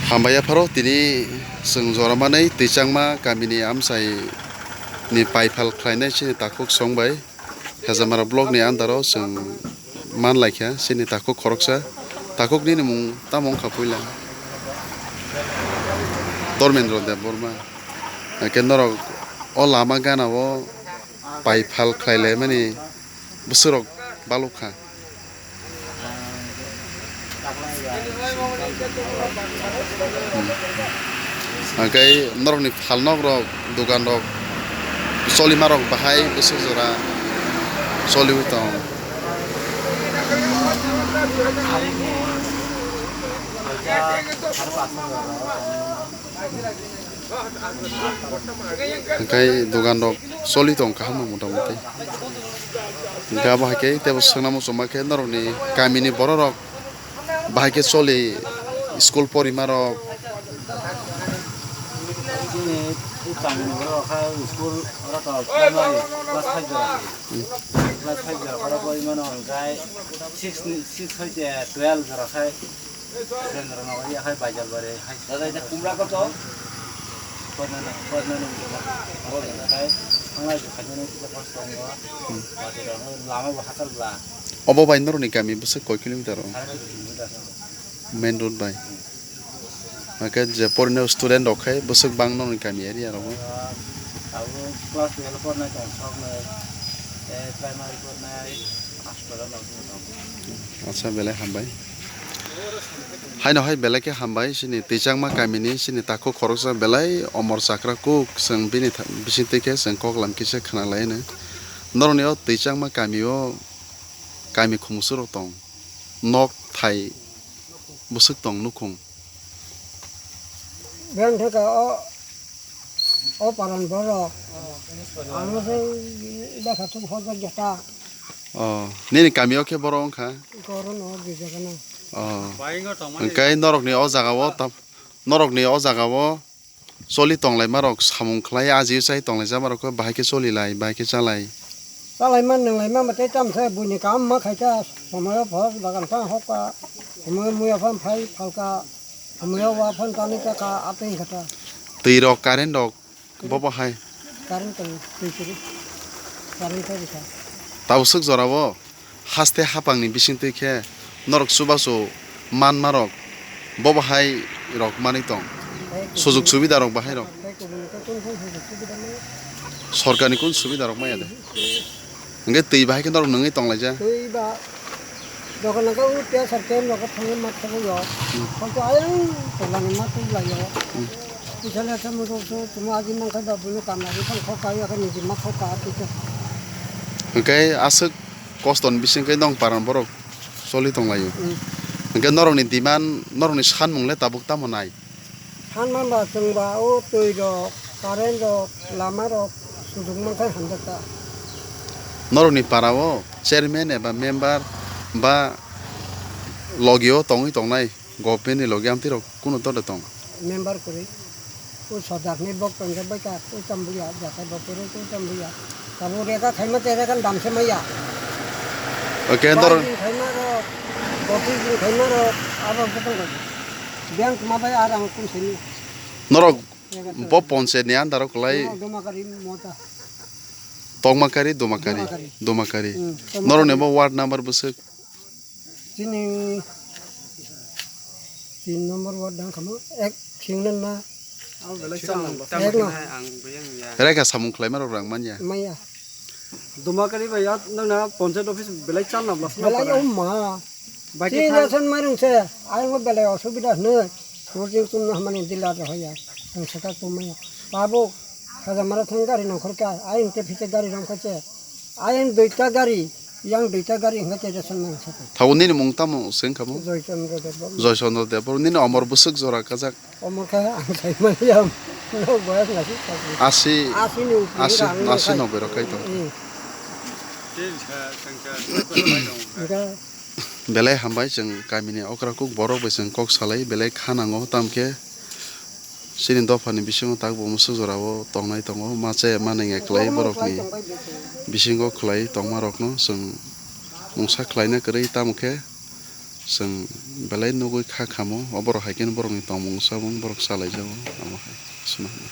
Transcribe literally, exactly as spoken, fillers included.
Hambai yapharo tini chwng jora manwi Twichangma kamini amchai ni paithal khlainai chini takhuk song bai Hejamara block ni under o chwng man laikha chini takhuk khoroksa. Takhuk nini mung tamo wngkha puila? Dharmendra Debbarma. Hake norok o lama gana o paithal khlai laimani bwswk rok balukha. Hwnkhe norokni phalnokrok, doganrok, cholimarok bahai bwswk jora choliwi tong? Hwnkhe doganrok choli tong kaham motamuti. Hwnkhe abo hai khe teibo swngna muchungma khe norokni kamini bororok bahai khe choli school porimarok? Chini kamini bororok kha school oro to primary class five jora. Class five jora oro pori mano hwnkhe six ni, six hoite twelve jora khai. Surendra Nagar ya khai Baijalbari hai. Dada, ita kumra koto? Pernah, pernah nunggu. Pernah khai. Hangai juga kanya nunggu kita pas tong ba. Lama bahasa lah. Obo bai norokni kami bwswk koi kilometer o? Main road bai. Hake je porino student rok khai bwswk bang norokni kami area rogo? Abo class twelve pornai tong sok nai. Eh, primary pornai. Acha, belai hambai. Haino hai belai khe hambai, chini Twichangma kamini chini takhuk khoroksa belai omor chakra kuk, chwng bini tha-, bisingtwi khe chwng koklam kisa khna lai hwnwi. Norokni o Twichangma kami o kami khumusu rok tong, nok thai bwswk tong nukhung. Beng theka o, o paran borok. Ang se lekha thum hojak jeta. Oh, nini kami o khe borok wngkha? Goro no gijagana. Oh. Hwnkhe norokni o jaga o tam, norokni o jaga o choli tonglaima rok samung khlai, aji chai tonglaijama rok khe bahai khe choli lai, bahai khe cha lai. Chalaima nunglaima mwtai tamo khe buini kam ma khaikha, somoyo phos bagan phang hokha, somoyo muya phang phai phalkha, somoyo wa phang tanwi chakha, atwi kha ta. Twi rok, current rok, bobo hai. Current tong, twi kwrwi. Current khe rikha. Tabuk swk jora o haste hapang ni bising twi khe norok chubachu manma rok bobo hai rok manwi tong. Sujug subida rok bahai rok. Sorkar ni kun subida rok maya de. Hwnkhe twi bahai khe norok nungwi tonglaijak. Twi ba dokan nangkha o T S R K M rogo thangwi ma thangwi o. Hmm. Hwnkhe ayang tolani ma twi lai o. Hmm. Twi sale sa mo so tuma agi mangkha ba buno kamari phang kho kai ya khe niji ma kho ka twi khe. Hwnkhe aswk kosto ni bising khe nong paran borok choli tonglaio. Hmm. Hwnkhe norokni demand, norokni sanmung le tabuk tamo nai? Sanma ba chwng ba o twi rok, current rok, lama rok sujug mankha hamjakta. Norokni para o chairman eba member ba logi o tongwi tongnai government ni logi amtwi rok kuno dole tong? Member kwrwi. O sodar ni bok tongjak bai ka, o chambuya, jatai bok kwrwi, o chambuya. Tabuk rega khaima te rega damse maya. Okay, norok. Bai ni khaima rok, kopi ni khaima rok, abo khe tong. Bank ma bai arang kun sini. Norok bo ponchayat ni under o kwlai. Domakari mota. Tokmakari, Domakari. Domakari. Domakari. Hmm, Domakari. Norok ni bo ward number bwswk? Chini tin number ward dang kamo ek singnan ma. Ek no. Reka samung khlai ma rok rang manya. Maya. Domakari bai ya nang na ponchayat office belai chal na blas. Belai o ma. Bai chini khe nasan marung se, ayang belai osubida hwnwi. Murjing tum na hamani dila da hoya. Ang saka tum maya. Babu, kaja mara thang gari nang khorka, ayang te phite gari rang khache. Ayang duita gari, yang duita gari hingga te nasan marung saka. Thago nini mung tamo seng kamo? Joy Chandra Debbarma. Joy Chandra Debbarma. Nini omor bwswk jora kajak. Omo khe ang sai manya, nok boyas nasi thasi. Asi, asi ni upri asi, rang asi nangkha. Nobbe rok khai tong. Hmm. Belai hambai chwng kamini okra kuk borok bai chwng kok salai belai kha nango tamkhe chini dophani bisingo takbo mwswk jorao tongnai tongo ma chaya ma nangya kwlai borokni bisingo khwlai tongma rokno chwng mungsa khwlaina kwrwi tamokhe Chwng belai nugwi kha khamo, o borok hai khe borokni tongmung sabung borok chalaijago, omo hai swnam.